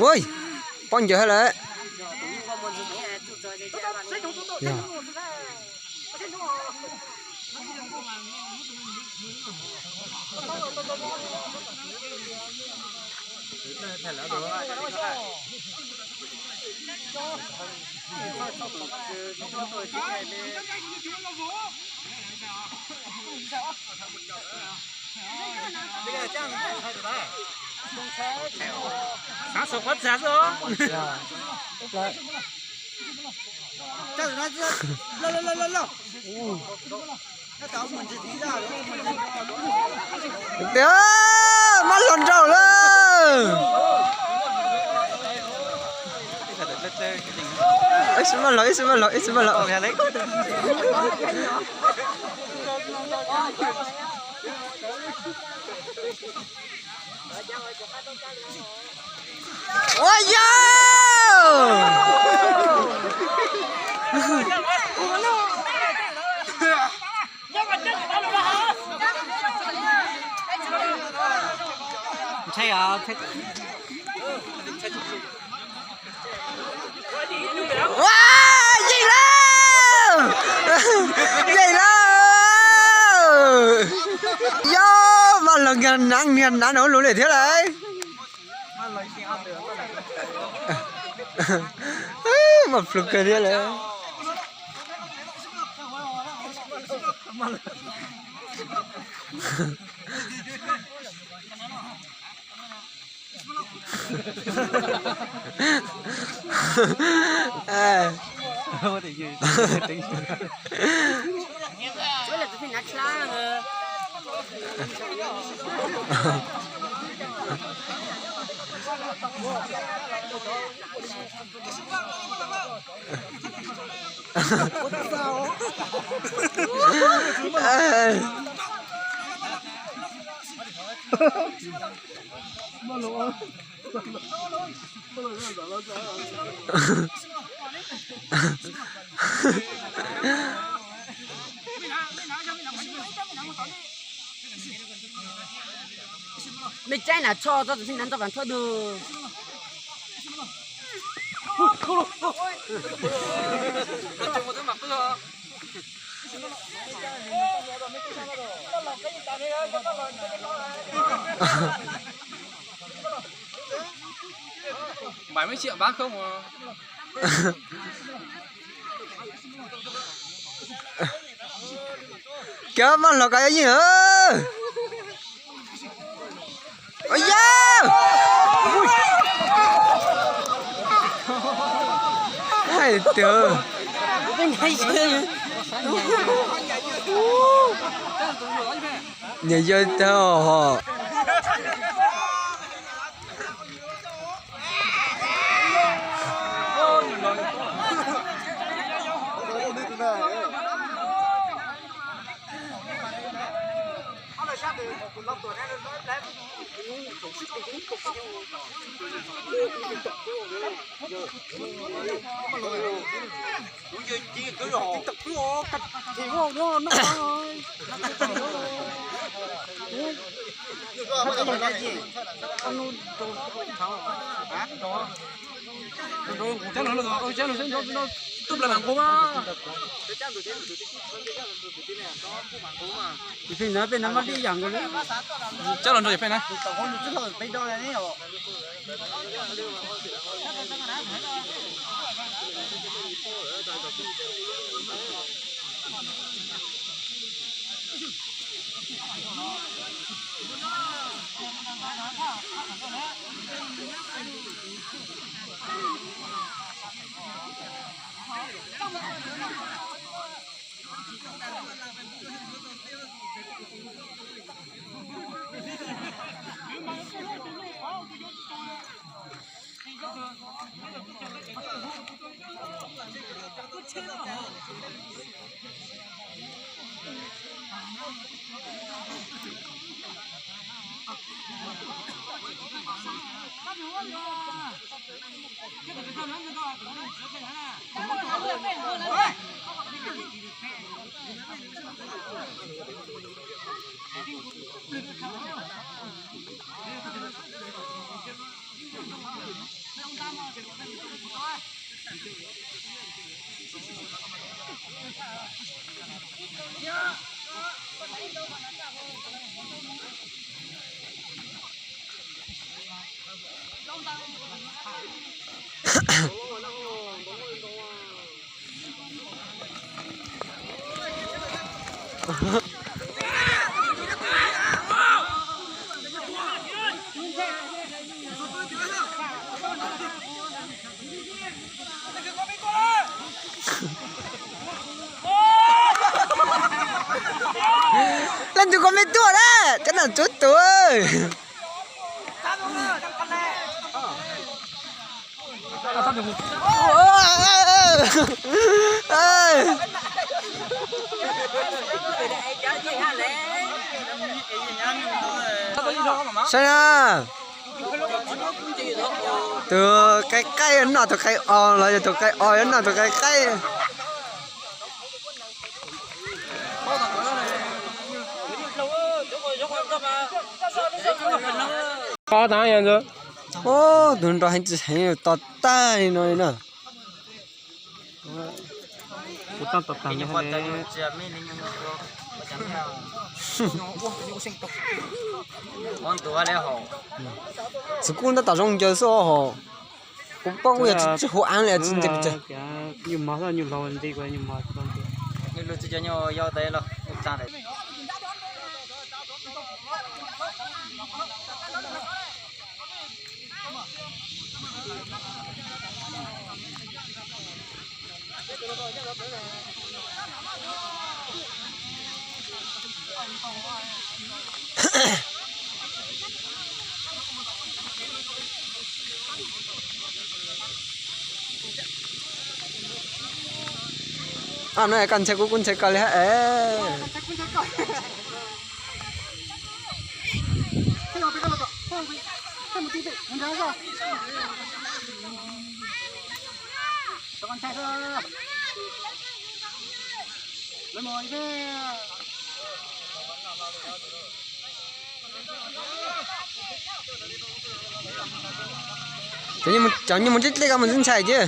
Ui, poj ncawg hab lawm. Xav xav qhuav txag xwb os. Tias mab los nraum lawm. Ib xwb mab los, ib xwb mab los, ib xwb mab los. Ua yau! Ntshai os. Ua, yeej lawm, yeej lawm. Yog mas los nkag nav nkag nav no lus li thiab lawm. Mas plhus kawg thiab lawm. Mej caij nam tsho txog txiv txij nav txog vas thuab dug. Cov maj los koj yuav yeej. Yau! Hais tias nyias yau tag hos. Tus pheej na peb na mab dib yam nkaus li. Coj los nrog peb na. Leej twg koj me tuaj na, cov nam tsuav tus. Saib na, tus qaib qaib noj tus qaib os los yog tus qaib os yuav noj tus qaib qaib. Tus nrog heev tsis heev to tag li no li na. Txiv kub ntab tom zoo ncaws xwb os. Kuv paub kuj yog tsis hu av li tsis ntse pes tsawg. Ab, no koj ntshai kuv kuv ntshai koj li hab es. Cov nyuj mus tib dlej koj mus ntxhib ntxhais cia.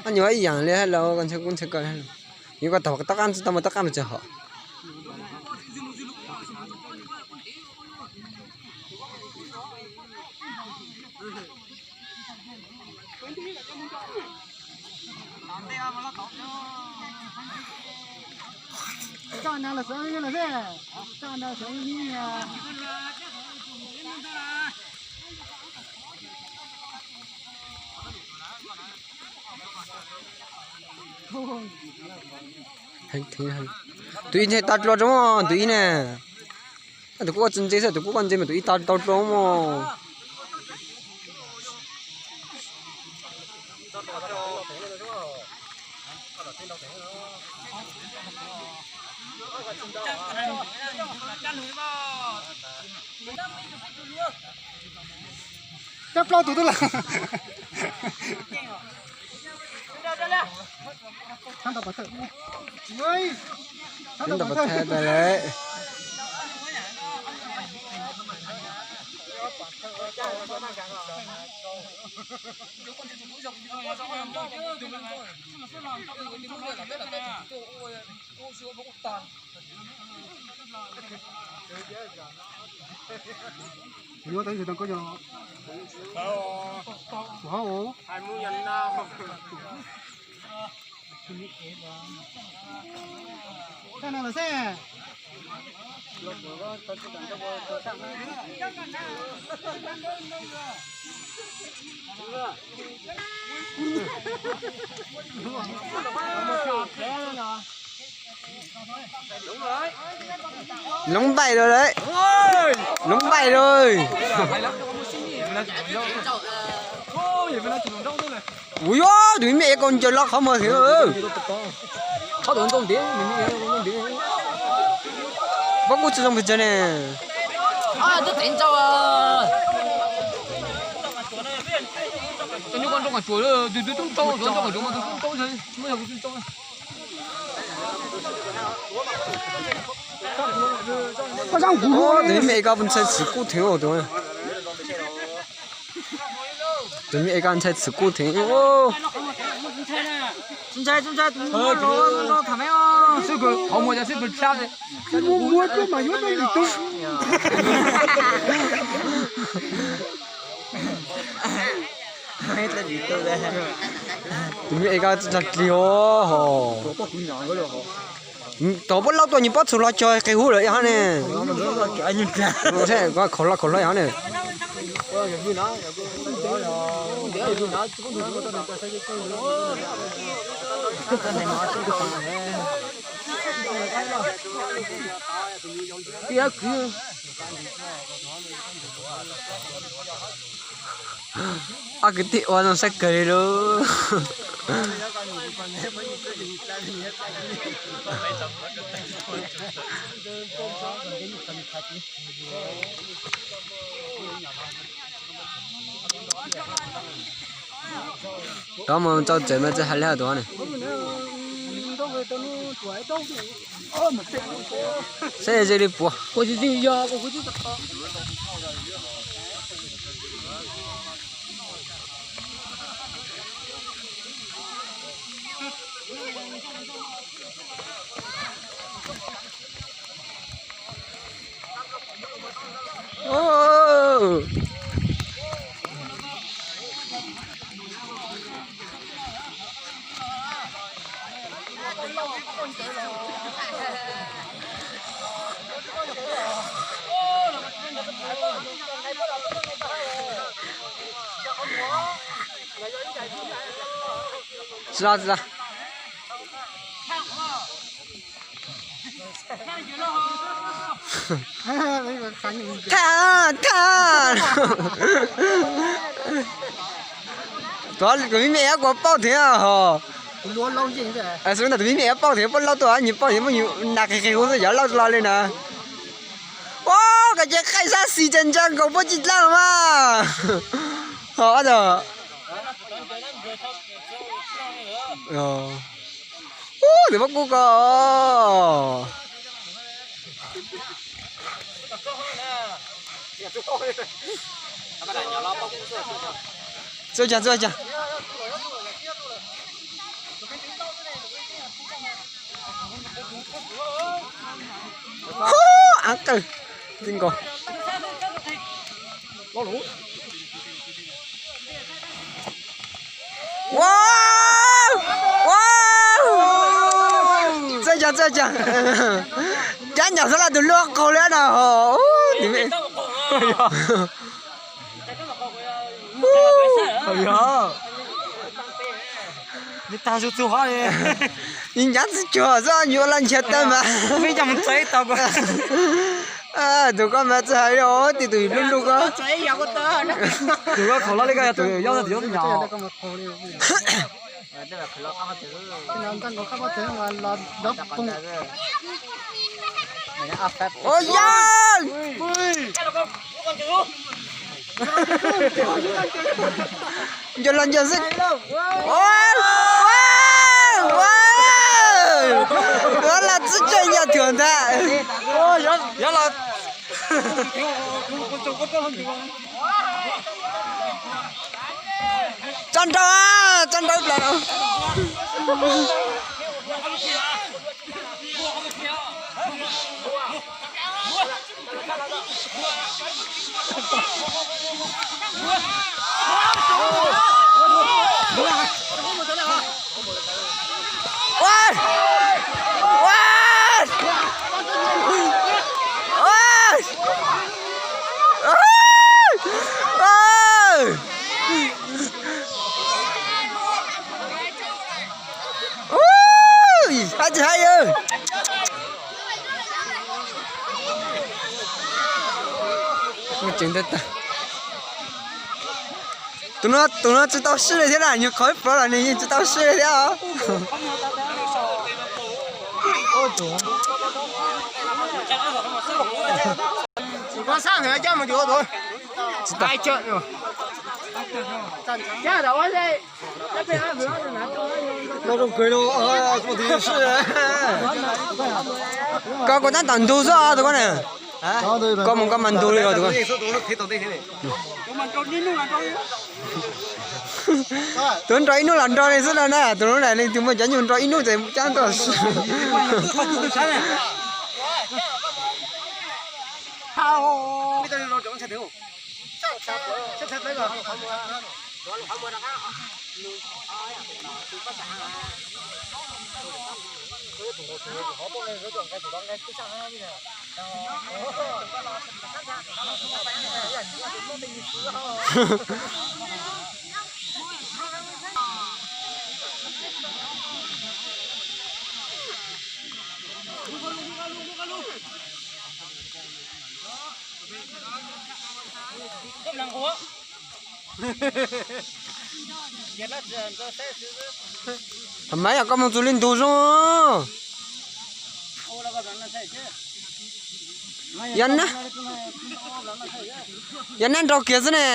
Nyuam ib yaam li hab los koj ntshai kuv ntshai koj. Yog koj tau tom qab tsis tau mus tom qab mas tsis hom. Tus ib ntshai tau dlua rau tus ib ne. Tus kuj ua tsis ntse xwb, tus kuj ua ntse mas tus ib tau tau dlua mog. Coj plaub tus twb lawm. Tab tom pas thaij tas lawm. Yuav tau ntsis tau koj yog. Kuv hauv. Tag no lawm xwb. Loob npaim lawm, loob npaim lawm. Ua, tus me me kaus ncaws los qhov muag thiab. Pob kub tsis zoo pes tsawg ne. Tus me me ko ntshai txiv kub theev tus. Tus me me ko ntshai txiv kub theev. Tus me me ko tag dlig os. Tau pob laub tuaj nyias pob txhuv los cog qis hub lawm hov ne. Khaum hlo khaum hlo hov ne. Ob kwv tij ua zoo saib kawg li lauj. Rov mus txog tsev mas tsis hais li hais tuaj ne. Saib ze li puas. Tsis los, tsis los. Thaj, thaj. Tus me me kuv pauj thiab hos. Tus me me pauj thiab, pauj lauj tuaj nyias pauj thiab muab nws nas qis qis hub xwb yov lauj los li na. Ua, koj ces qaij sab xis cas ntsa nkaus puab tsis dlaab mas. Hos, ub, tus pob kub ko. Txuj cag, txuj cag. Hub, av qawg. Txij nkaus. Ua, ua, txuj cag, txuj cag. Cab nyom xwb los tus luaj qaug li no hos. Yog, yog tag txug txug hov li. Nws ncav tsis cuag xwb, nws ua los nchiav tawg mas. Tus koj mas tsis hais li os, tus lub lub ko. Tus koj khaum hlo li koj yog tus yob, tus yob nyom. Ua yog. Nco los nco xwb. Ua, ua, ua, ua los txwj tseem yog thuam ntag. Tso nrau, tso nrau plaws. Ua, ua, Tseem tag tag. Tus no, tus no tsis tau sib li thiab na, nyuag qhov ib pluav los nws yeej tsis tau sib li thiab os. Koj kuv tab tom ntug xwb os tus koj na. Koj mus koj mas ntug li os tus koj. Tus nrog ib hnub los nrog li xwb no na, tus lub na leej twg muaj cov nyuj nrog ib hnub ces cab tuaj. Thaum mas yog koj mus txug li ntug zoo. Yog na, yog na nrau kiag xwb ne.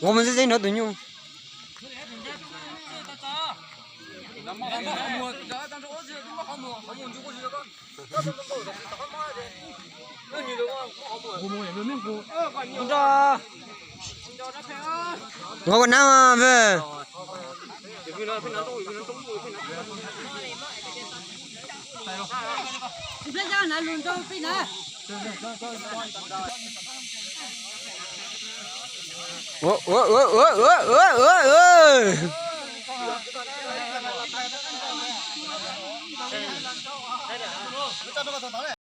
Ua mus txij txij nrog tus nyuj. Nqa ua nab.